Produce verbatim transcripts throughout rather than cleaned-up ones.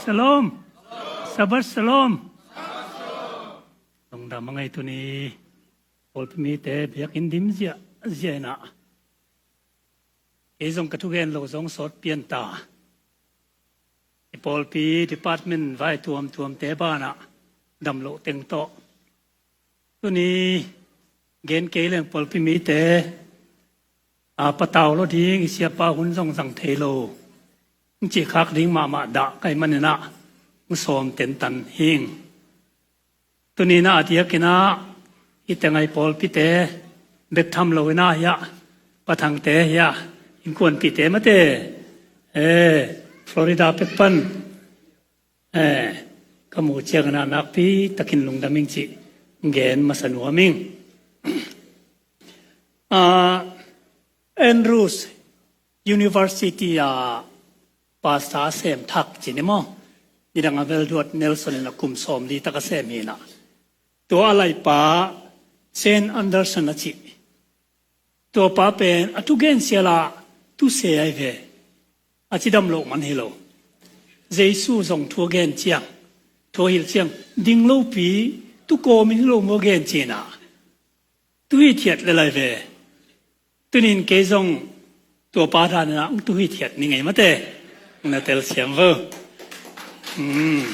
Shalom. Shabbat Shalom. Lungdam a ngei tuni pawlpi mite biakinn dim ziahziah inah kei zong ka thugen lo zong sawt pian ta. I pawlpi department vai tuamtuamte banah damloh teng tawh tuni gen kei leng pawlpi mite a patau lo ding i siapa hun zong zang thei lo. Hong cih khak ding mahmah dah kai maninah hong sawm tentan hing. Tuninah a diakinah i tengai pawlpite bek tham lo inah hiah pathangte hiah innkuanpihte mate, eh, Florida pek pan, eh, ka muh cianginah nakpi takin lungdam ing cih gen masa nuam ing. Ah, Andrews University a pastor a sem thak cin i maw? Nidang a vel duat Nelson in a kum sawmli tak a sem hinah tua a laipa Saint Anderson a cih. Tua pa pen a thugen sialah tuse ai ve. A cidam loh man hi lo. Jesu zong thu a gen ciang, thu a hilh ciang ding lopi, tukawmin hi lo maw gen cinah tu hithiat le lai ve. Tunin kei zong tua pa daninah hong tu hithiat ni ngei mate. Na telsiam vo. Hmm.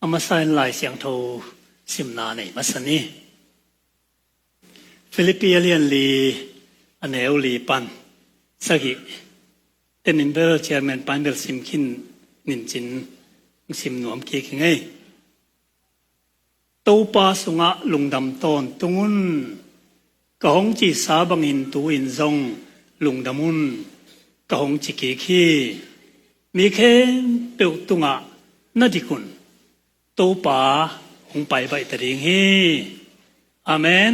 A masa in Lai Siangtho simna nei masa ni. Philippi a lian li, a neu li pan sagih. Tenin bel chairman pan bel sim khin nin cin sim nuam kik hi ngei. Topa sungah lungdam tawntung un. Ka hong cihsa bangin tu-in zong lungdam un. Ka hong ci kik hi. Mi khempeuh tungah na dik un. Topa hong pai baih ta ding hi. Amen.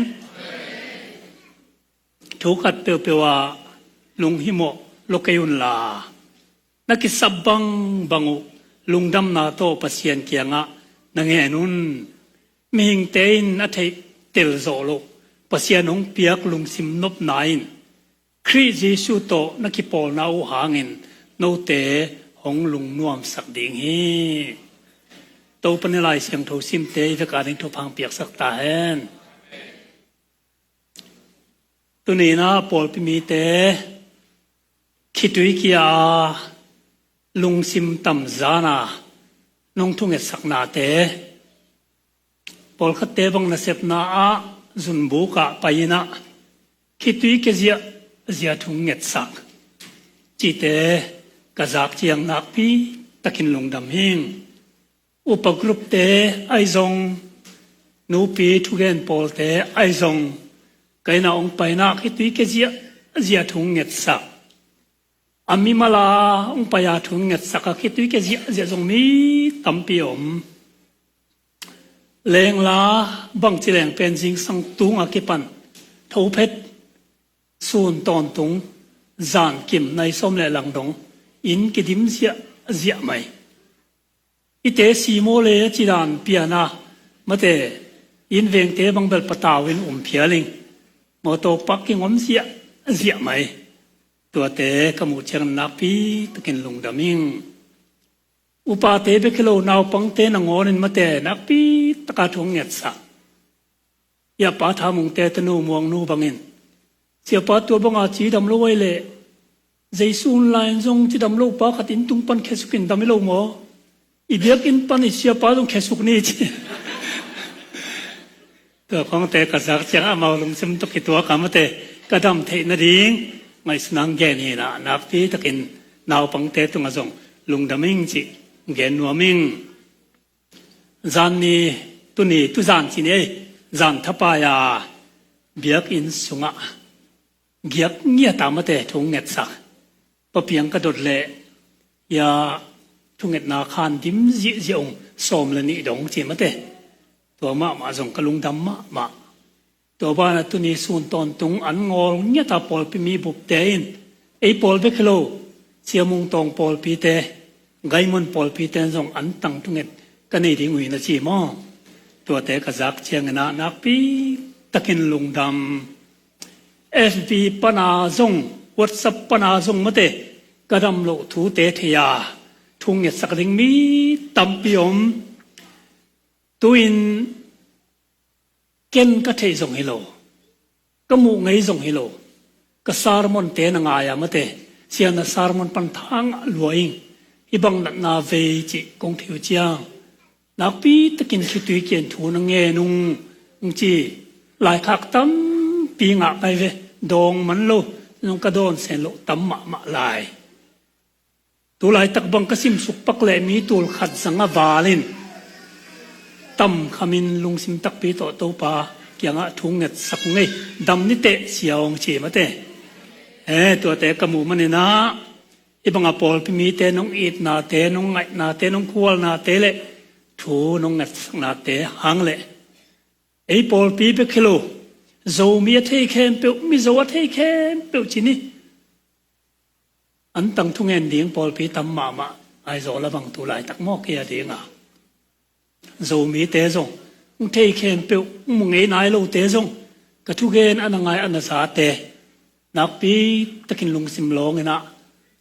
Thu khat peuhpeuh ah lunghimawh lo kei unla, na kisap bangbang uh lungdamna tawh Pasian kiangah na ngen un. Mihingte in a theih tel zawh loh Pasian hong piak lungsim nopna in Khrih Jesuh tawh na kipawlna uh hangin note hong lungnuamsak ding hi. Topa in Lai Siangtho simte i vek a ding thupha hong piaksak ta hen. Tuninah pawlpi mite khitui kia a lungsim tamzana nong thungetsaknate, pawlkhatte bang nasepna ah zunbuk ah pai inah khitui kia ziahziah thu ngetsak cihte ka zak ciang nakpi takin lungdam hing. Upa groupte ahi zong, nupi thugen pawlte ahi zong, ka inn ah hong paina khitui kia ziahziah thu ngetsak. A mimala hong pai a thu ngetsak a khitui kia ziahziah zong mi tampi om. Lengla bangci leng pen zingsang tung a kipan thophet sun tawntung zan kim nai sawm le lang dong inn kidim ziahziah mai. I te simaw le a cidan piana mate, inn vengte bang bel patau in um phial ing. Mawtaw parking om ziahziah mai. Tuate ka muh ciang nakpi takin lungdam ing. Upate bek hi lo, naupangte nangawn in mate nakpi taka thu hong ngetsak. Ia pa Thamungte tanu Muangnu bangin, siapa tua banga cidam lo ai leh Jesu hun lai-in zong cidam lo pa khat inn tung pan khiasuk in dam hi lo maw? I biakinn pan i siapa zong khiasuk ni ci. Tua khawngte ka zak ciang amau lungsim tawh kituak a mate ka dam theih nading ngaihsun hong gen hi inah nakpi takin naupangte tungah zong lungdam ing cih gen nuam ing. Zan ni, tuni, tuzan ci ni ei, zan thapai a biakinn sungah giak ngiat a mate thu ngetsak. Papiang ka dot leh ia thungetna khan dim ziahziah ung, sawm le nih dong ci mate. Tua mahmah zong ka lungdam mahmah. Tua banah tuni sun tawntung an ngawl ngiat a pawlpi mi bupte in, ei pawl bek hi lo, Sia Mung Tawng pawlpite Gaimun pawlpi ten zong antang thunget ka nei ding uh hi na ci maw? Tuate ka zak ciangin ah nakpi takin lungdam. F B pana zong, WhatsApp pana zong mate, ka dam loh thute thei a, thu ngetsak ding mi tampi om. Tu-in ken ka theih zong hi lo, ka muh ngei zong hi lo, ka sermon te na ngai a mate, sia na sermon pan thang lua ing, hih bang natna vei cih kong theih uh ciang, nakpi takin khitui kian thu na ngen ung, ung ci. Laikhak tampi ngah kai ve, dawng man lo, nung ka dawn sen loh tam mahmah lai. Tu laitak bang ka simsuk pak leh mi tul khat zang a val in, tam khamin lungsim takpi tawh Topa kiangah thu ngetsak ung ei, dam ni teh sia ung ci mate. Eh, tuate ka muh manin ah, hih banga pawlpi mite nong itnate, nong ngaihnate, nong khualnate leh thu nong ngetsaknate hang leh, ei pawlpi bek hi lo, Zomi a thei khempeuh, Mizo a thei khempeuh ci ni. Antang thungen ding pawlpi tam mahmah, Aizawl a bang tu laitak maw, kei a ding a. Zomite zong, ung thei khempeuh, ung mu ngei nai lote zong, ka thugen a na ngai a na zate, nakpi takin lungsim lawngin ah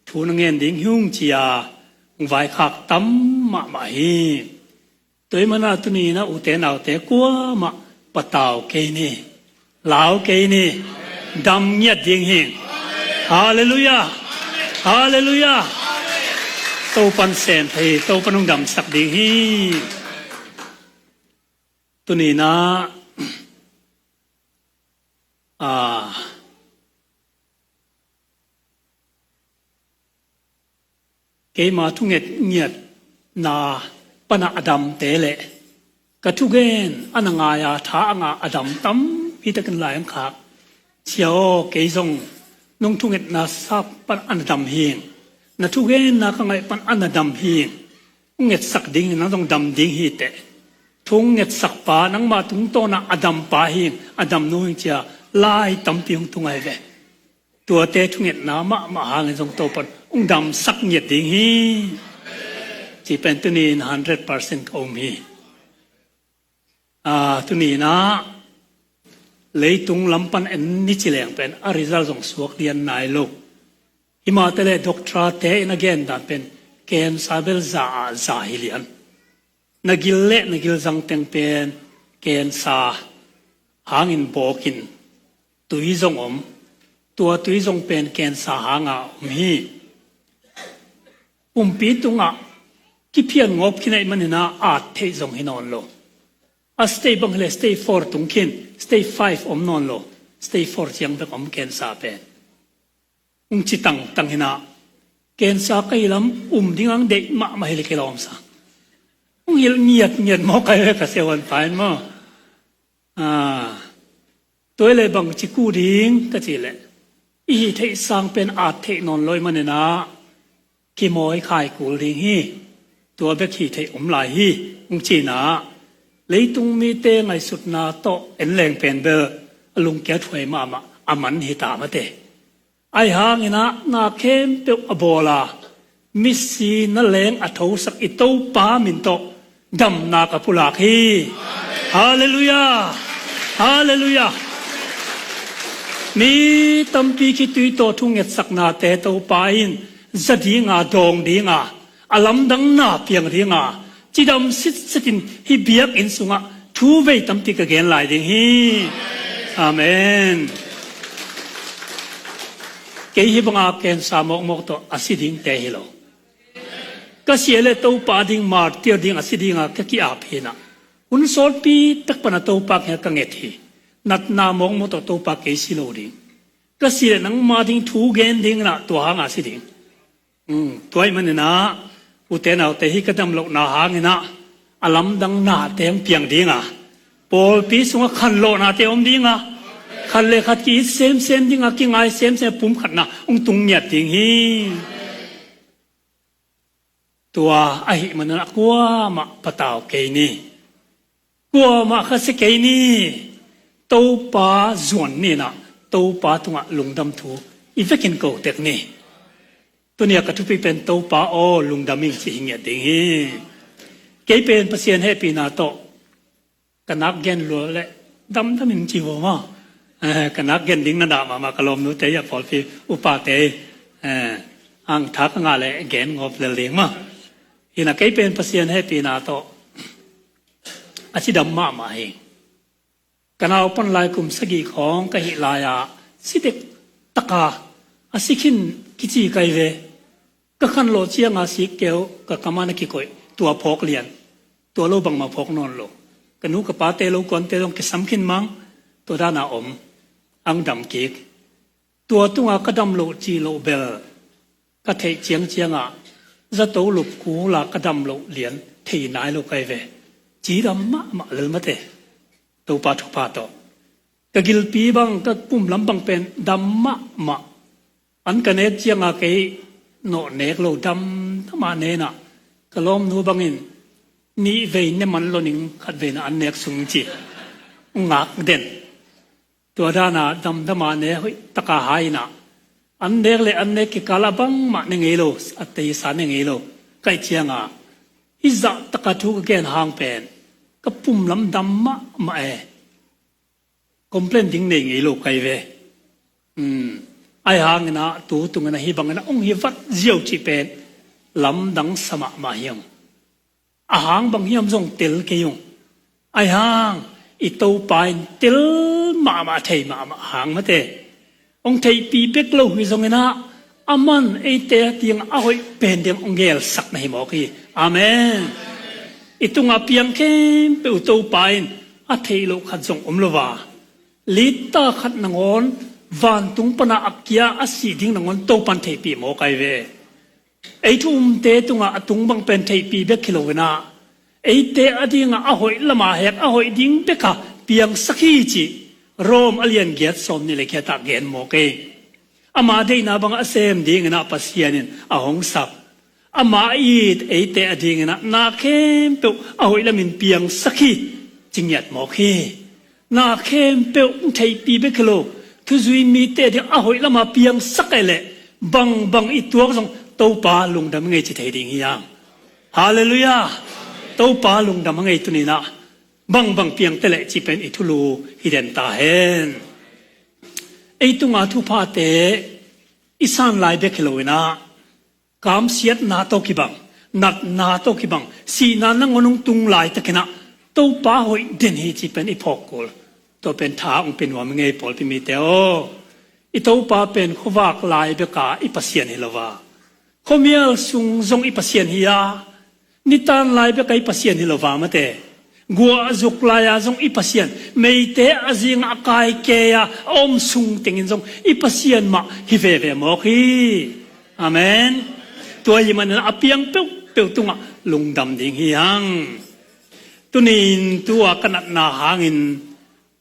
thu na ngen ding hi ung ci a, ung vaikhak tam mahmah hi. Tua ahih manin ah tuni-in ah ute naute kuamah patau kei ni, lau kei ni, dam ngiat ding hi. Halleluiah. Halleluiah. Topan sem thei, Topan hong damsak ding hi. Tuni-in ah, ah, keima thunget ngiatna pana a damte leh ka thugen a na ngai a, tha a ngah a dam tampi takin lai ang khak. Sia aw, kei zong nong thungetna sa pan a na dam hing, na thugenna ka ngaih pan a na dam hing. Hong ngetsak ding, nang zong dam ding hi teh. Thu hong ngetsak pa, nangma tungtawn a a dam pa hing, a dam nu hing ci a, lai tampi hong tung ahi ve. Tuate thungetna mahmah hangin zong Topan hong damsak ngiat ding hi. Cih pen tuni-in hundred percent ka um hi. Ah, tuni-in ah leitung lam pan en ni ci leng pen a result zong suak lian nai lo. Himah te leh doctor te in a gen dan pen cancer bel za ah za hi lian. Na gil leh na gilzang teng pen cancer hangin bawkin tui zong om. Tua tui zong pen cancer hanga om hi. Pumpi tungah kiphian ngawp khin ahih manin ah at theih zong hi nawn lo. A stage bang hi leh stage four tung khin, stage five om nawn lo. Stage four ciang bek om cancer pen. Hong ci tangtang hi-in ah, cancer ka hi lam um ding ang deih mahmah hi leh kilawm sa. Hong hilh ngiatngiat maw, ka hi ve ka sia huan pa in maw. Ah, tua hi leh bangci ku ding ka cih leh, i hih theih sang pen at theih nawn lo ahih manin ah kimawi khai kul ding hi. Tua bek hih theih om lai hi. Hong ci-in ah, leitung mite ngaihsutna tawh en leng pen bel a lungkiat huai mahmah a man hi ta mate. Ahi hangin ah na khempeuh a bawl a, misi na leng a thosak i Topa min tawh damna ka pulak hi. Halleluiah. Halleluiah. Mi tampi khitui tawh thu ngetsaknate Topa in za dinga, dawng dinga, a lamdang na piang dinga, cidam sitsetin hih biakinn sungah thu vei tampi ka gen lai ding hi. Amen. Kei hih banga cancer mawkmawk tawh a si dingte hi lo. Ka si leh Topa ding, martir ding a si dinga ka ki-ap hi-in ah, hun sawtpi tak pana Topa kiangah ka nget hi. Natna mawkmawk tawh Topa kei si lo ding. Ka si leh nangma ding thu gen ding in ah tua hanga si ding. Hmm, tua ahih manin ah, ute naute, hih ka damlohna hangin ah a lamdang nate hong piang dinga, pawlpi sungah khanlawhnate om dinga, khat le khat ki-it semsem dinga, kingai semsem, pumkhatna hong tung ngiat ding hi. Tua ahih manin ah kuamah patau kei ni. Kuamah khasia kei ni. Topa zuan ni-in ah, Topa tungah lungdam thu i vekin ko tek ni. Tuni a ka thupi pen Topa aw lungdam ing ci hi ngiat ding hi. Kei pen Pasian hehpihna tawh ka nak gen lua le damdam in ci vua maw? Eh, ka nak gen ding na dah mahmah ka lawmnute a pawlpi upate, eh, ang tha ka ngah le gen ngawp lel ding maw? Hi na kei pen Pasian hehpihna tawh a cidam mahmah hi. Ka naupan lai kum sagih khawng ka hih lai-a si dek taka a si khin kici kai ve. Ka khanlawh cianga sikkeu ka kam a na kikoih tua phawk lian. Tua lo bangmah phawk nawn lo. Ka nu ka pate lo kuante zong kisam khin mang. Tua dana om ang dam kik. Tua tunga ka dam loh cih loh bel ka theih ciangcianga zato lup kula ka dam loh lian thei nai lo kai ve. Cidam mahmah lel mate. Topa thupha tawh ka gilpi bang ka pumlam bang pen dam mahmah. An ka nek cianga kei nawh nek lo damdama nena ka lawmnu bangin nih vei ne man loning khat veina an nek sung ci ngak den. Tua dana damdama ne hoih taka haina an nek le an nek kikala bangmah ne ngei lo, a teisa ne ngei lo. Kaih cianga hizah taka thu ka gen hang pen ka pumlam dam mahmah e. Complain ding nei ngei lo kai ve. Ai hangina tu tungina hi bangina ong hi vat ziau ci pen lamdang sa mahmah hiam? A hang bang hiam zong tel kei ung. Ai hang i Topa in tel mahmah thei mahmah hang mate. Ong theihpih bek lo hi zongina aman eite a tiang a hoih pen ding ong gelsak na hi mawk hi. Amen. I tunga piang khempeuh Topa in a theih loh khat zong om lo va. Lita khat nangawn vantung pana a kia a sih ding nangawn Topan theihpih maw kai ve. Ei thu umte tungah a tung bang pen theihpih bek hi loinah eite a dingah a hoih lama hek a hoih ding beka piangsak hi cih Rom a lian giat sawm nih le giatah gen maw kei. Ama deihna bangah a sem dinginah Pasian in a hong sak. Ama it eite a dinginah na khempeuh a hoih lamin piangsak hi ci ngiat mawk hi. Na khempeuh theihpih bek hi lo. Thuzui mite ding a hoih lama piangsak eh leh bangbang i tuak zong Topa lungdam ngei ci thei ding hi hang. Halleluiah. Topa lungdam a ngei tuninah bangbang piangte leh ci pen i thulu hi den ta hen. Ei tunga thuphate i san lai bek hi loinah kamsiatna tawh kibang, natna tawh kibang, sihna nangawn hong tung laitakinah Topa hoih den hi ci pen i phawk kul. Tua pen tha hong pia nuam i ngei pawlpi mite aw. I Topa pen khuavak lai beka i Pasian hi lo va. Khuamial sung zong i Pasian hi a, nitan lai beka i Pasian hi lo va mate. Guah zuk lai-a zong i Pasian, meite a zingah a kaikeia a om sung tengin zong i Pasian mah hi veve mawk hi. Amen. Tua hi manin a piang peuhpeuh tungah lungdam ding hi hang. Tunin tua ka natna hangin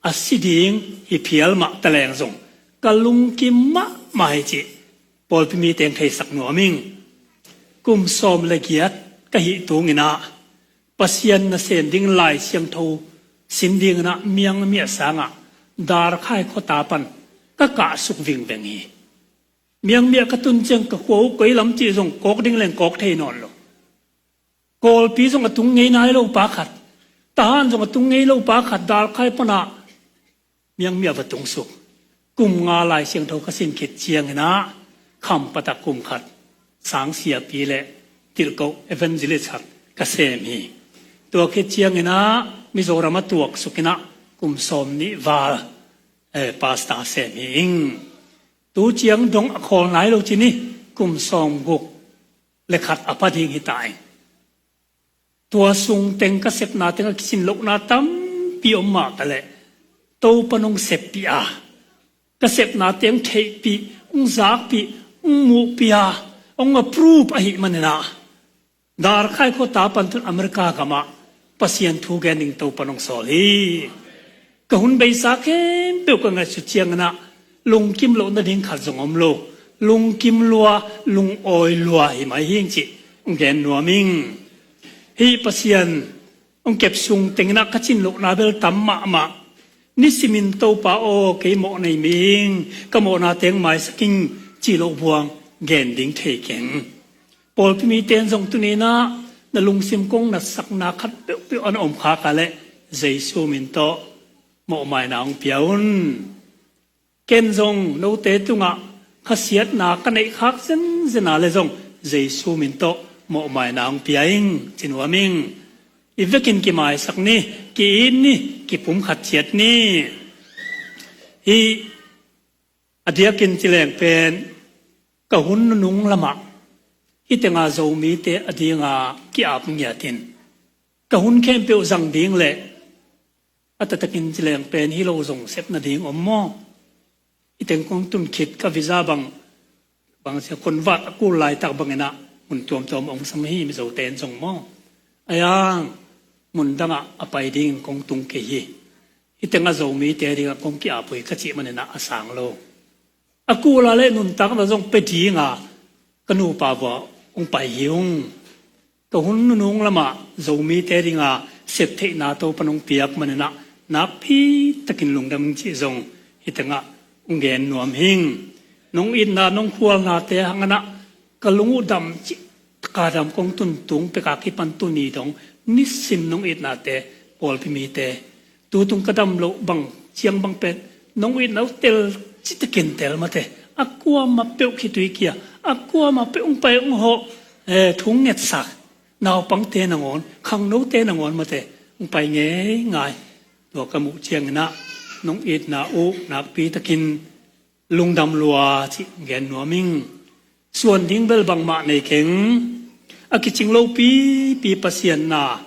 a si ding hi phial mah taleng zong ka lungkim mahmah hi cih pawlpi mite hong theisak nuam ing. Kum sawm le giat ka hih tunginah Pasian nasem ding Lai Siangtho sin dinginah Miangmiah sangah Darkhai khuata pan ka kahsuk vingveng hi. Miangmiah ka tun ciang ka khua uh koi lam cih zong kawk ding leng kawk thei nawn lo. Kawlpi zong a tung ngei nai lo pa khat, Tahan zong a tung ngei lo pa khat Darkhai panah Miangmiah va tungsuk. Kum nga Lai Siangtho ka sin khit cianginah Khampat ah kum khat sang siapi le tilkoh evangelist khat ka sem hi. Tua khit cianginah Mizoram a tuaksukinah kum sawm nih val, eh, pastor sem hi ing. Tu ciang dong a khawl nai lo cin hi. Kum sawm guk le khat a pha ding hi ta ing. Tua sung teng ka sepna teng a kicin lohna tampi om mah ka leh Topa nong seppih a, ka sepna teng theihpih, ong zakpih, ong muhpih a, ong approve ahih maninah Darkhai khuata pan tun America gamah Pasian thu gen ding Topa nong sawl hi. Ka hun beisa khempeuh ka ngaihsut cianginah lungkim loh nading khat zong om lo. Lungkim lua, lungawi lua hi mai hing cih gen nuam ing. Hih Pasian hong kep sung tenginah ka cin lohna bel tam mahmah. Nisimin Topa aw, kei mawh nei ming, ka mawhna teng maisak ing cih loh buang gen ding thei keng. Pawlpi mite in zong tuni-in ah na lungsim kong natsakna khat peuhpeuh a na om khak a leh Jesu min tawh mawhmaina hong pia un. Ken zong note tungah khasiatna ka neih khak zenzen a leh zong Jesu min tawh mawhmaina hong pia ing, ci nuam ing. I vekin kimaisak ni, ki-it ni, kipumkhat ciat ni. Hih a diakin ci leng pen ka hun nunung lamah hih tenga Zomite a dinga ki-ap ngiatin ka hun khempeuh zang ding leh a taktakin ci leng pen hi lo zong sep nading om maw? Hih teng kong tun khit ka visa bang, bang sia convert a kul laitak bangin ah mun tuamtuam ong sam hi, Mizote in zong maw? Ayang mun dangah a pai dingin kong tung kei hi. Hih tengah Zomite dingah kong ki-ap uh hi ka cih manin ah a sang lo. A kul a leh nuntakna zong pia dinga ka nupa vua hong pai hi ung. Ka hun nunung lamah Zomite dinga sep theihna Topa'n hong piak manin ah nakpi takin lungdam ing cih zong hih tengah hong gen nuam hing. Nong itna nong khualnate hangin ah ka lung uh dam cih taka dam kong tun tung pek a kipan tuni dong nisim nong itnate, pawlpi mite, tu tung ka dam loh bang ciang bang pen nong itna uh tel citakin tel mate. A kuamah peuh khitui uh kia, a kuamah peuh hong pai hong hawh, eh, thu hong ngetsak naupangte nangawn, khangnote nangawn mate hong pai ngeingai. Tua ka muh ciangin ah nong itna uh nakpi takin lungdam lua cih gen nuam ing. Suan ding bel bangmah nei keng. A kicing lopipi Pasian na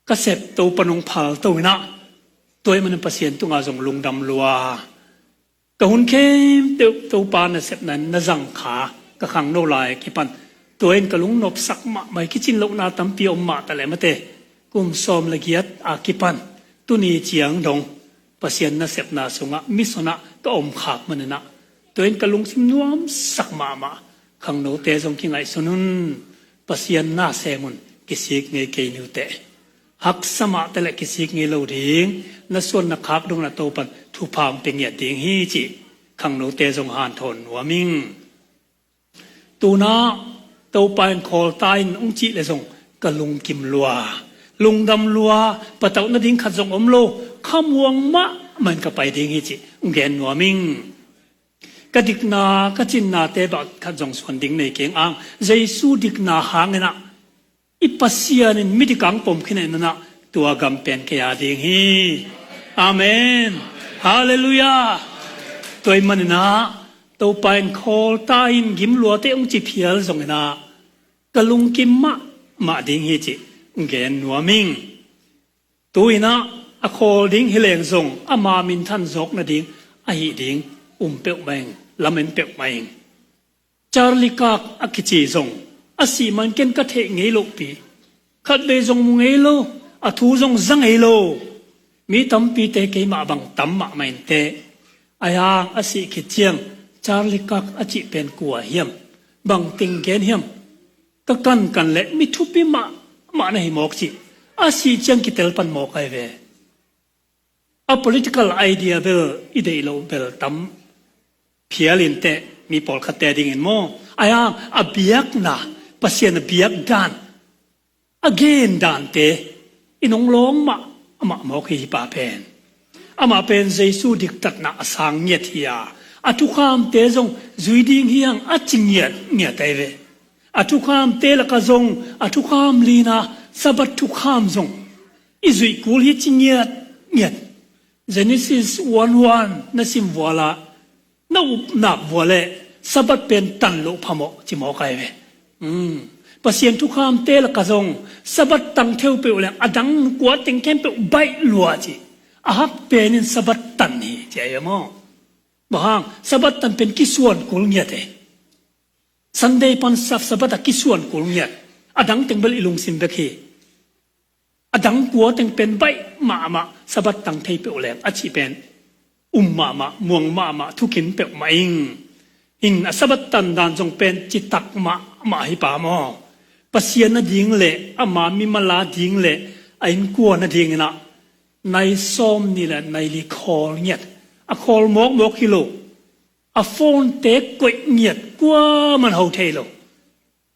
ka sep Topa'n hong phalto in ah, tua ahih manin Pasian tungah zong lungdam lua. Ka hun khempeuh Topa nasepna in na zang kha, ka khangno lai a kipan tua in ka lungnopsak mahmah hi. Kicin lohna tampi om mah taleh mate, kum sawm le giat a kipan tuni ciang dong Pasian nasepna sungah mission ah ka om khak manin ah tua in ka lungsim nuamsak mahmah. Khangnote zong kingaihsun un. Pasian na sem un, kisik ngei kei ni uh teh. Haksa mah taleh kisik ngei lo ding, na suan na khak dongin ah Topa'n thupha hong pia ngiat ding hi cih khangnote zong hanthawn nuam ing. Tu-in ah Topa in khawl ta in hong cih leh zong ka lungkim lua, lungdam lua, patauh nading khat zong om lo, khamuang mahmah in ka pai ding hi cih hong gen nuam ing. Ka dikna, ka cinnate bang khat zong suan ding nei keng. Ang Jesu dikna hangin ah i Pasian in midik a hong pom khin ahih manin ah tua gam pen kei a ding hi. Amen. Halleluiah. Tua ahih manin ah Topa in khawl ta in gim luate hong ci phial zongin ah ka lungkim mahmah ding hi cih hong gen nuam ing. Tu-in ah a khawl ding hi leng zong ama minthan zawk nading ahih ding um peuhmah ing, lamen peuhmah ing. Charlie Kirk a kici zong a sih man ken ka theih ngei lohpi, khatvei zong mu ngei lo, a thu zong za ngei lo. Mi tampite keimah bang tam mahmah inteh. Ahi hang a sih khit ciang Charlie Kirk a cih pen kua hiam, bang teng gen hiam? Ka kankan leh mi thupi mahmah na hi mawk cih a sih ciang kitel pan mawk ahi ve. A political idea bel i deih loh bel tam phial inteh, mi pawlkhatte dingin maw. Ahi hang a biakna, Pasian a biak dan, a gen dante i nong lawng mahmah mawk hi, hi pa pen. Amah pen Jesu diktatna a sang ngiat hi a, a thukhamte zong zui ding hi hang a ci ngiatngiat ahi ve. A thukhamte lakah zong a thukham lina, Sabbath thukham zong i zuih kul hi ci ngiatngiat. Genesis one one na sim vual a, na up nak vual leh Sabbath pen tan loh phamawh ci mawk ahi ve. Um, Pasian thukhamte lakah zong Sabbath tang theu peuh leng a dang kua teng khempeuh baih lua ci. A hak pen in Sabbath tan hi ci ahi ve maw. Bang hang, Sabbath tan pen kisuan kul ngiat e. Sunday pan Sab-, Sabbath a kisuan kul ngiat. A dang teng bel i lungsim bek hi. A dang kua teng pen baih mahmah, Sabbath tang thei peuh leng a cih pen um mahmah, muang mahmah, thukin peuhmah ing. In a Sabbath tan dan zong pen citak mahmah hi pa maw. Pasian a ding leh ama mimal a ding leh a innkuan a dingin ah nai sawm nih leh nai li khawl ngiat. A khawl mawkmawk hi lo. A phone-te koih ngiat kuaman ho thei lo.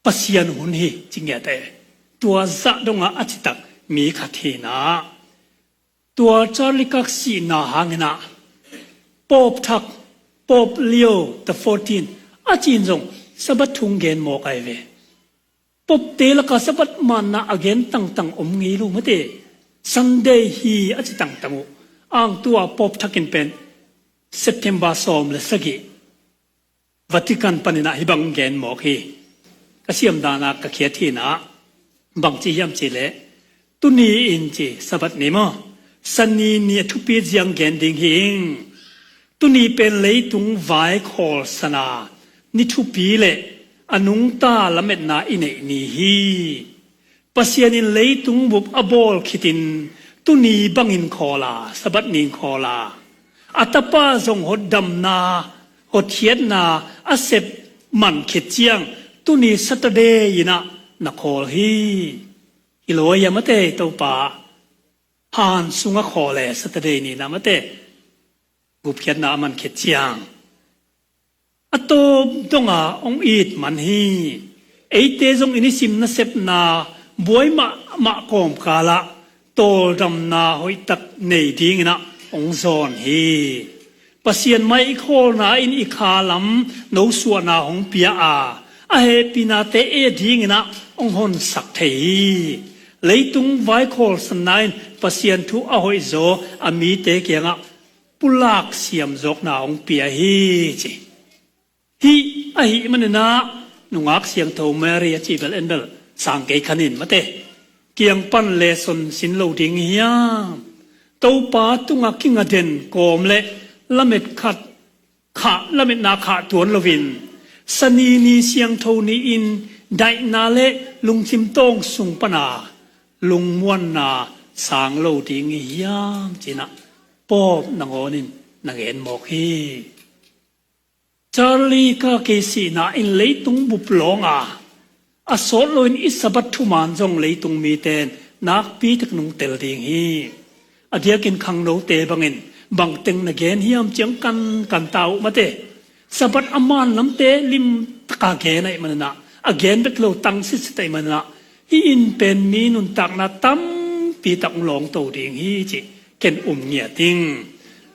Pasian hun hi ci ngiat e. Tua zah dongah a citak mi khat hi-in ah, tua Charlie Kirk sihna hangin ah Pope thak, Pope Leo the fourteen a cin zong Sabbath thu gen mawk ahi ve. Pope-te lakah Sabbath manna a gen tangtang om ngei lo mate. Sunday hi a ci tangtang uh. Ang tua Pope thakin pen September sawm le sagih Vatican panin ah hih bang gen mawk hi. Ka siam dan ah ka khiat hi-in ah, bang ci hiam cih leh, tuni in ci, Sabbath ni maw, Sani ni a thupi ziang gen ding hi ing. Tuni pen leitung vaikhawlsan a ni thupi le a nungta lametna i neih ni hi. Pasian in leitung bup a bawl khitin tuni bangin khawl a, Sabbath ni-in khawl a, a Tapa zong hotdamna, hotkhiatna a sep man khit ciang tuni Saturday in ah na khawl hi. Hi lo a hiam mate, Topa han sungah khawl e, Saturday ni-in ah mate, gupkhiatna a man khit ciang. A tawp dongah hong it man hi. Eite zong i nisim nasepna buai mahmah kawmkalah tawldamna hoihtak nei dingin ah hong zawn hi. Pasian mai i khawlna in i kha lam nosuahna hong pia a, a hehpihnate ei dingin ah hong honsak thei hi. Leitung vaikhawlsanna in Pasian thu a hoihzaw a mite kiangah pulak siamzawkna hong pia hi ci. Hih ahih manin ah nungak siangtho Mary a cih bel en bel sang kei kha ning mate. Kiang pan lesson sin lo ding hiam? Topa tungah kinga den kawm le lamet khat khah, lametna khah tuan loin, Sani ni siangtho ni-in daihna le lungsim tawng sung pana lungmuanna sang lo ding hiam ci-in ah Pope nangawnin na gen mawk hi. Charlie Kirk i sihna in leitung bup lawng a, a sawt loin i Sabbath thuman zong leitung mite in nakpi tak nungtel ding hi. A diakin khangnote bangin bangteng na gen hiam ci-in kan, kan ta uh mate. Sabbath a man lamte limtaka gen ahih manin ah, a gen bek lo tang sitsit ahih manin ah, hih in pen mi nuntakna tampi tak hong lawngto ding hi cih ken um ngiat ing.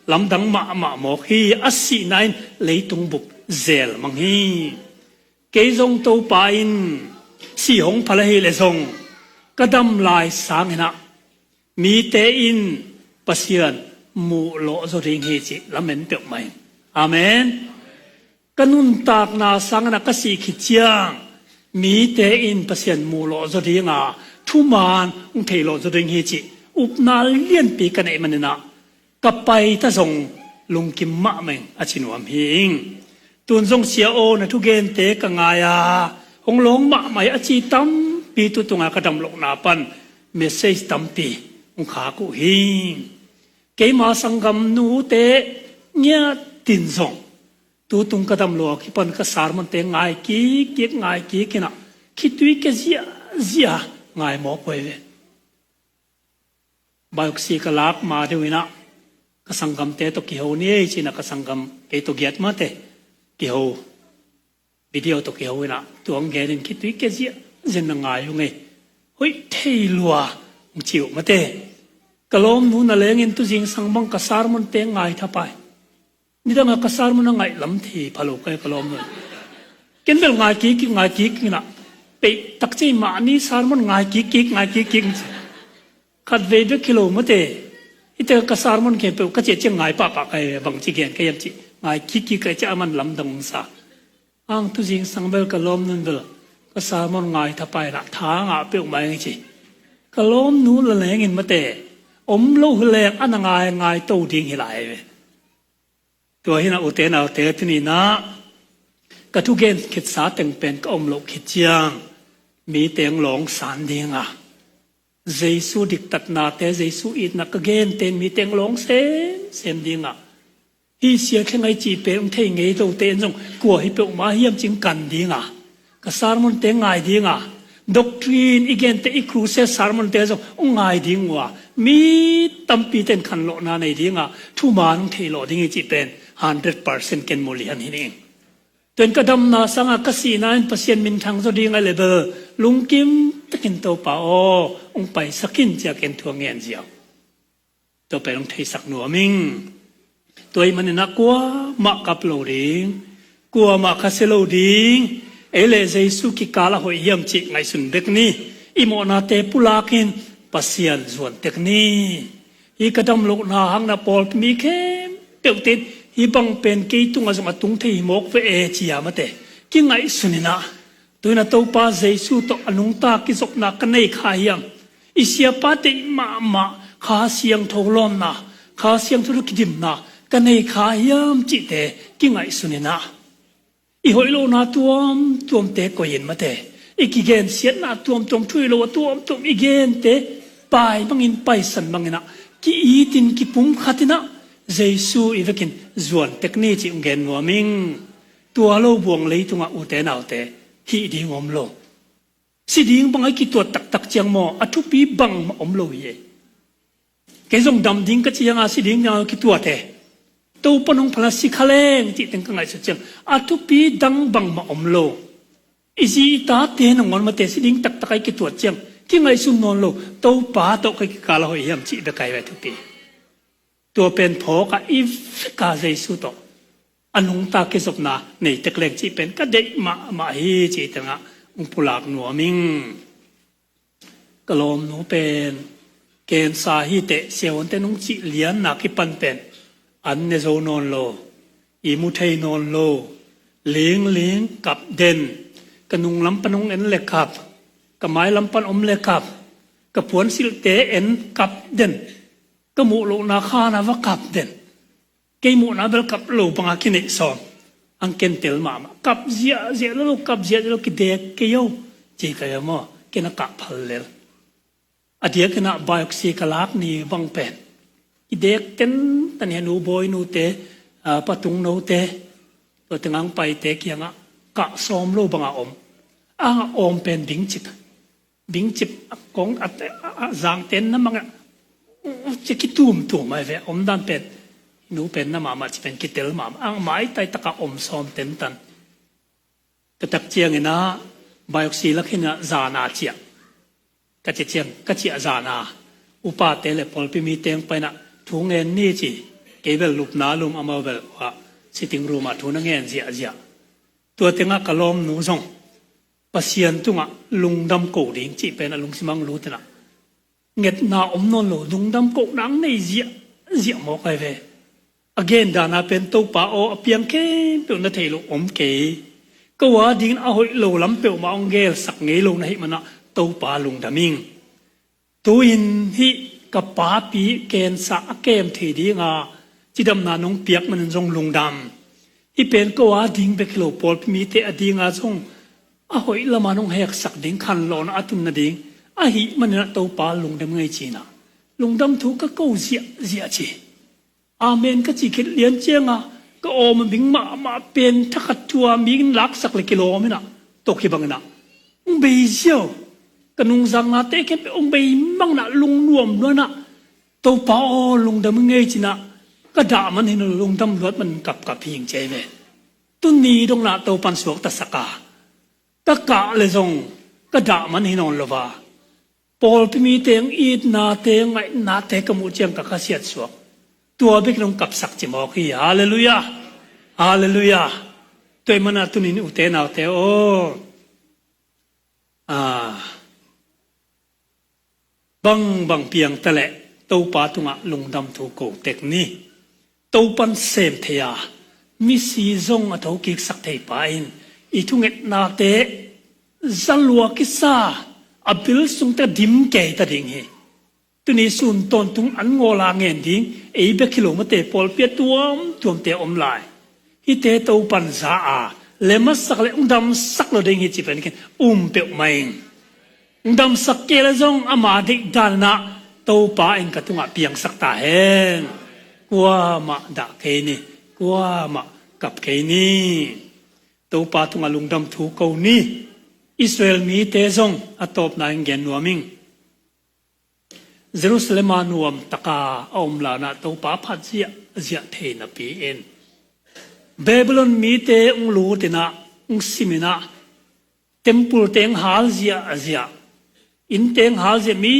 Lamdang mahmah mawk hi. A sihna in leitung bup zel mang hi. Kei zong Topa in sih hong phal ahih leh zong ka dam lai sangin ah mite in Pasian muh lawh zaw ding hi cih lamen peuhmah ing. Amen. Ka nuntakna sangin ah ka sih khit ciang mite in Pasian muh lawh zaw ding a, thuman hong thei lawh zaw ding hi cih upna lianpi ka neih manin ah ka paita zong lungkim mahmah ing, a ci nuam hi ing. Tun zong Sia aw, na thugente ka ngai a, hong lawng mahmah hi a ci tampi tu tungah ka damlohna pan message tampi hong khak uh hi. Keima sanggamnute ngiatin zong tu tung ka damlo a kipan ka sermonte ngai kikkik, ngai kik in ah khitui kia ziahziah ngai mawk uh hi ve. Biopsy ka lak ma deuh in ah ka sanggamte tawh kiho ni ei ci-in ah ka sanggam kei tawh giat mate kiho, video tawh kiho in ah tua hong gen in khitui kia ziahziah na ngai uh ngei, hoih thei lua, hong ci uh mate. Ka lawmnu na lengin tu zingsang bang ka sermonte ngai thapai. Nidangah ka sermon a ngaih lam thei pha lo ka hi, ka lawmnu. Ken bel ngai kikkik, ngai kikkik in ah, peih takciang mah ni sermon ngai kikkik, ngai kikkik. Khatvei bek hi lo mate. Hihte ka sermon khempeuh ka ciah ciang ngai pahpah ka hi ve, bangci gen ka hiam cih ngai kikkik ka hi ciah a man lamdang hong sa. Ang tu zingsang bel ka lawmnu in bel ka sermon ngai thapai in ah tha ngah peuhmah ing ci. Ka lawmnu la lengin mate, om lo hi leng a na ngai, ngaito ding hi lai ve. Tua hi in ah ute naute, tuni in ah ka thugen khitsa teng pen ka om loh khit ciang mite hong lawng san ding a, Jesu diktatnate, Jesu itna ka gente in mite hong lawng semsem ding a, hih sia thleng ahi cih pen hong thei ngei lote in zong kua hi peuhmah hiam ci-in kan ding a, ka sermonte ngai ding a, doctrine i gente, i crusade sermonte zong hong ngai ding uh a, mi tampite in khanlawhna nei ding a, thuman hong theih lawh ding hi cih pen hundred percent ken mu lian hi ning. Tua in ka damna sangah ka sihna in Pasian minthang zaw ding ahih leh bel lungkim takin Topa aw, hong paisak in ci-a ken thu a ngen ziau. Tua pen hong theisak nuam ing. Tua ahih manin ah kuamah kap lo ding, kuamah khasia lo ding, ei le Jesu kikal a hoih hiam cih ngaihsun bek ni. I mawhnate pulak in Pasian zuan tek ni. Hih ka dam lohna hangin ah pawlpi mi khempeuhte in hih bang pen kei tungah zong a tung thei hi mawk ve e ci-a mate kingaihsun in ah, tu-in ah Topa Jesu tawh a nungta kizopna ka nei kha hiam? I siapa deih mahmah Kha Siangtho lawnna, Kha Siangtho tawh kidimna ka nei kha hiam cihte kingaihsun in ah, i hoih lohna tuamtuamte koih in mate, i kigensiatna tuamtuam, thu hi lo a tuamtuam i gente pai bangin, paisan bangin ah ki-it in, kipumkhat in ah Jesu i vekin zuan tek ni cih hong gen nuam ing. Tua lo buang leitungah ute naute, hih ding om lo. Si ding bang a i kituat taktak ciang maw, a thupi bangmah om lo hi e. Kei zong dam ding ka cih ciangah si ding ciang kituat e. Topa nong phalna si kha leng cih teng ka ngaihsut ciang a thupi dang bangmah om lo. I zi i tate nangawn mate si ding taktak a i kituat ciang kingaihsun nawn lo. Topa tawh ka kikal a hoih hiam cih bek ahi ve a thupi. Tua pen phawk a i vek a Jesu tawh a nungta kizopna nei tek leng cih pen ka deih mahmah hi cih tengah hong pulak nuam ing. Ka lawmnu pen cancer hi teh siavuante nong cih lianna kipan pen an ne zo nawn lo, i mu thei nawn lo, lingling kap den, ka nung lam pan hong en le kap, ka mai lam pan om le kap, ka puansilhte en kap den, ka muh lohna khan a va kap den. Kei muhna bel kap lo banga kineih sawm. Ang ken tel mahmah. Kap ziahziah lo, kap ziahziah lo, kidek kei o. Ci ka ia maw? Ken a kah phal lel. A diakin ah biopsy ka lak ni bang pen kidek tentan hi a, nu bawi nute, a, patung note, tua teng ang paite kiangah kah sawm lo banga om. Ang a awm pen dingcip. Bingcip a kong a, a, a zangten na mangah ci kitumtum ai ve, omdan pen nu pen na mahmah ci pen kitel mahmah, ang maitai taka om sawm tentan. Ka tak ciangin ah biopsy lak hin ah zana ciah. Ka ci ciang ka ciah zana upate le pawlpi mi teng painah thu ngen ni ci. Kei bel lupna lum, amau bel ah sitting room ah thu na ngen ziahziah. Tua tengah ka lawmnu zong Pasian tungah lungdam ko ding cih pen a lungsim ang lut inah, ngetna om nawn lo, lungdam kohna ang nei ziahziah mawk ai ve. A gen dana pen, Topa aw, a piang khempeuh na theih loh om kei. Ko a dingin a hoih lo lam peuhmah hong gelsak ngei lo na hih manah Topa lungdam ing. Tu-in hih ka papi cancer a kem thei dinga cidamna nong piak manin zong lungdam. Hih pen ko a ding bek hi lo, pawlpi mite a dinga zong a hoih lama nong heksak ding, khanlawhna a tun nading ahih manin ah Topa lungdam ngei cinah lungdam thu ka ko ziahziah ci. Amen ka cih khit lian cianga ka awm a bing mahmah pen thakhat thu a mi in laksak le kilawm inah, tua kibang inah hong bei ziau. Ka nungzaknate khempeuh hong bei mang inah lungnuam luat inah, Topa aw, lungdam ing ei cinah ka dah man hi nawn lo, lungdam luat man kapkap hing ci ai ve. Tuni dong inah Topan suaktasak a, ka kah le zong ka dah man hi nawn lo va, pawlpi mite hong itnate, ngaihnate ka muh ciang ka khasiat suak. Tua bek in hong kapsak ci mawk hi. Halleluiah. Halleluiah. Tua ahih manah tunin ute naute aw, a, bangbang piang taleh Topa tungah lungdam thu ko tek ni. Topan sem thei a, misi zong a thokiksak thei pa in i thungetnate zalua kisa a bil sungte dim kei ta ding hi. Tuni sun tawntung an ngawla ngen ding ei bek hi lo, mate pawlpi a tuamtuamte om lai. Hihte Topan za a, le masak le hong damsak lo ding hi ci pen ken um peuhmah ing. Hong damsak kei le zong ama deih dan inah Topa in ka tungah piangsak ta hen. Kuamah dah kei ni, kuamah kap kei ni. Topa tungah lungdam thu ko ni. Israel mite zong a tawpna in gen nuam ing. Jerusalem a nuamtaka a om launah Topa phat ziahziah thei napi in, Babylon mite hong lut in ah, hong sim in ah, temple teng hal ziahziah, inn teng hal ziah, mi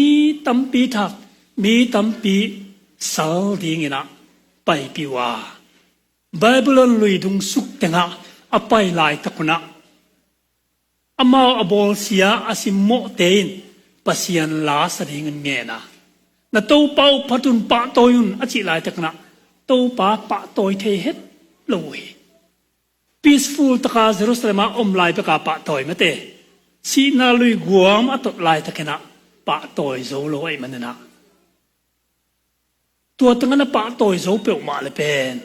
tampi thak, mi tampi sal ding in ah paipih uh a, Babylon lui dung suk teng ah a pai laitak un ah, amau a bawlsia a simmawhte in Pasian la sa dingin ngen a, "Na Topa uh phat un, pahtawi un," a cih laitak in ah Topa pahtawi thei het lo uh hi. Peaceful taka Jerusalem ah om lai bek a pahtawi mate, sihna lui guam a tot laitak in ah pahtawi zo lo ahih manin ah, tua teng ah na pahtawi zo peuhmah le pen,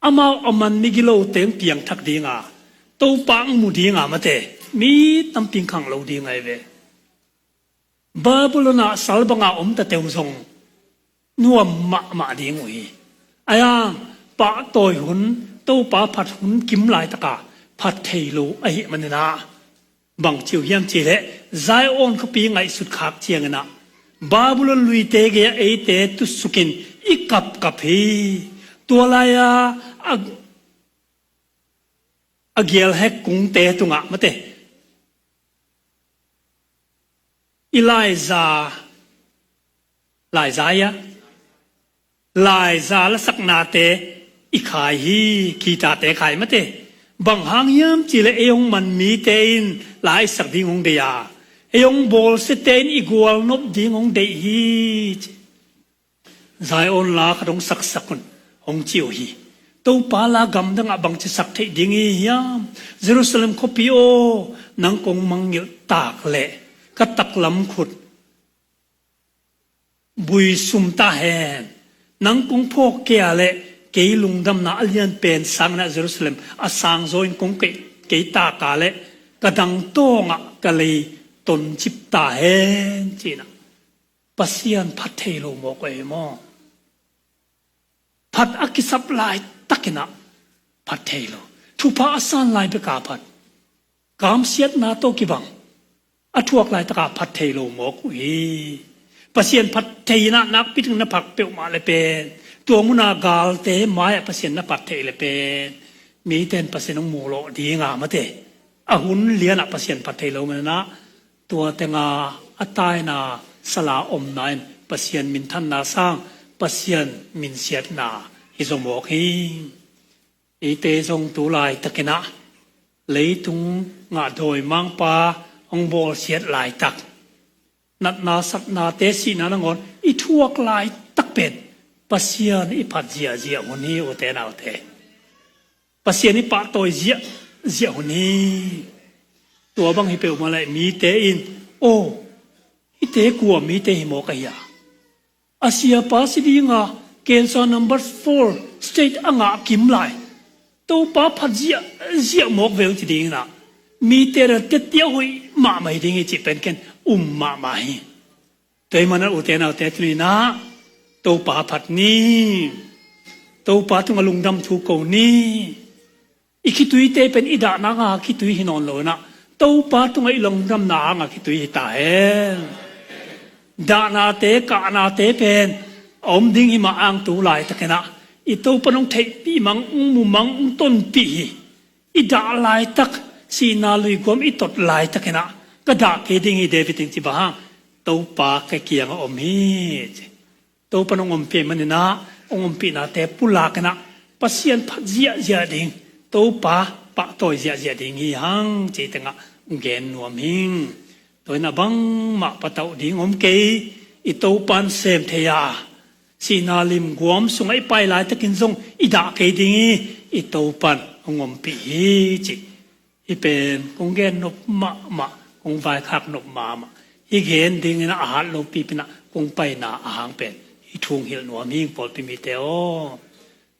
amau a man migilote hong piangthak ding a, Topa hong mu ding a, mate, mi tampi hong khanglo ding ahi ve. Babylon ah sal bang a om tate uh zong nuam mahmah ding uh hi. Ahi hang pahtawi hun, Topa phat hun kim laitak a phat thei lo ahih manin ah, bang ci uh hiam cih leh, Zion khuapi ngaihsut khak ciangin ah Babylon luite gei ah eite tusuk in i kapkap hi. Tua lai-a a, a gialhek kungte tungah, mate, i laiza, laiza ia, laiza lasaknate i khai hi, guitarte khai, mate. Bang hang hiam cih leh ei hong man mite in la i sak ding hong deih a, ei hong bawlsiate in i gualnop ding hong deih hi, ci. Zion la khat hong saksak un, hong ci uh hi. Topa la gamdang ah bangci sak theih ding i hiam? Jerusalem khuapi aw, nang kong mangngilh tak leh ka taklam khut buisum ta hen. Nang kong phawk kei a leh kei lungdamna a lian pen sang in ah Jerusalem a sangzaw in kong kei, kei tak a leh ka dangtawng ah ka lei toncip ta hen, ci in ah. Pasian phat thei lo mawk uh hi maw? Phat a kisap laitak in ah phat thei lo. Thupha a san lai bek a phat, kamsiatna tawh kibang a thuak laitak a phat thei lo mawk uh hi. Pasian phat thei in ah nakpi takin na phak peuhmah le pen, tua mun a galte mai ah Pasian na phat theih le pen, mite in Pasian hong mu lawh ding a, mate, a hun lian ah Pasian phat thei lo manin ah, tua teng ah a taina sal a omna in Pasian minthanna sang Pasian minsiatna hi zaw mawk hi. Eite zong tu laitakin ah leitung ah dawimangpa hong bawlsiat laitak, natna satnate, sihna nangawn i thuak laitak pen Pasian i phat ziahziah hun hi, ute naute. Pasian i pahtawi ziahziah hun hi. Tua bang hi peuhmah leh mite in, "Aw, hihte kua mite hi mawk ahi a? A siapa si ding a, cancer number four stage a ngah kim lai, Topa phat ziahziah mawk veu," ci ding in ah, mite in ah, "Tetia hoih mahmah hi ding hi," cih pen ken um mahmah hi. Tua ahih manin ah, ute naute, tuni in ah Topa phat ni. Topa tungah lungdam thu ko ni. I khituite pen i dahna hanga khitui hi nawn lo in ah, Topa tungah i lungdamna hanga khitui hi ta hen. Dahnate, kahnate pen a om ding hi mah hang, tu laitakin ah i Topa in hong theihpih mang, hong mu mang, hong tonpih hi. I dah laitak, sihna luiguam i tot laitakin ah, "Ka dah kei ding hi, David in," ci bang hang, "Topa ka kiangah om hi," ci. Topa in hong ompih ahih manin ah, hong ompihnate pulak in ah Pasian phat ziahziah ding, Topa pahtawi ziahziah ding hi hang, ci teng ah hong gen nuam hing. Tua in ah bangmah patauh ding om kei, i Topa in sem thei a, sihna lim guam sungah i pai laitakin zong i dah kei ding hi, i Topa in hong ompih hi, ci. Hih pen kong gen nop mahmah, kong vaikhak nop mahmah. Hih gen dingin ah a hat lopi pen ah kong paina ahang pen hih thu hong hilh nuam hing, pawlpi mite aw.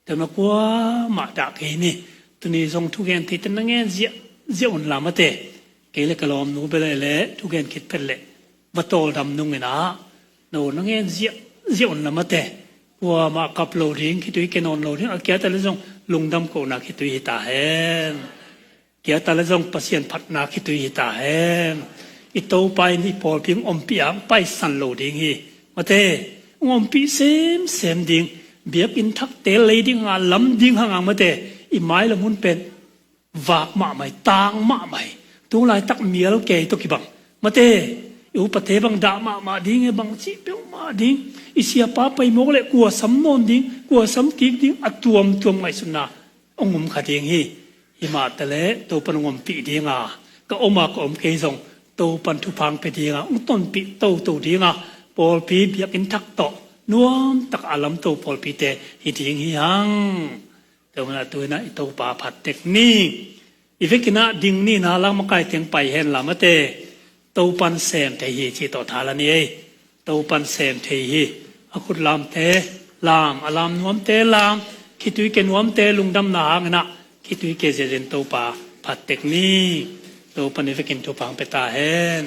Tua mah kuamah dah kei ni. Tuni zong thugen theite na ngen ziahziah un la, mate. Kei le ka lawmnu bel leh thugen khit phet leh va tawldam nung in ah, no na ngen ziahziah un la, mate. Kuamah kap lo ding, khitui kia nawn lo ding, a kia ta leh zong lungdam kohna khitui hi ta hen. Kia ta leh zong Pasian phatna khitui hi ta hen. I Topa in i pawlpi hong ompih a, hong paisan lo ding hi, mate. Hong ompih semsem ding. Biakinn thakte lei ding hang a, lam ding hang a, mate. i mailam hun pen vak mahmah hi, tang mahmah hi. Tung laitak mial kei tawh kibang mate, i upate bang dah mahmah ding e, bang cih peuhmah ding, i siapa pai mawk leh kua sam nawn ding, kua sam kik ding, a tuamtuam ngaihsutna hong um kha ding hi. Himah taleh Topan hong ompih dinga, ka om a ka om kei zong Topan thupha hong pia dinga, hong tonpih toto dinga, pawlpi biakinn thak tawh nuamtak a lamto pawlpite hi ding hi hang. Tua manin tu-in ah i Topa phat tek ni. I vekin ah ding ni, na lang makai teng pai hen la mate, Topan sem thei hi cih tawh tha la ni ei. Topan sem thei hi. A khut lamte lam, a lam nuamte lam, khitui ke nuamte lungdamna hangin ah khitui ke ziazin Topa phat tek ni. Topan i vekin thupha hong pia ta hen.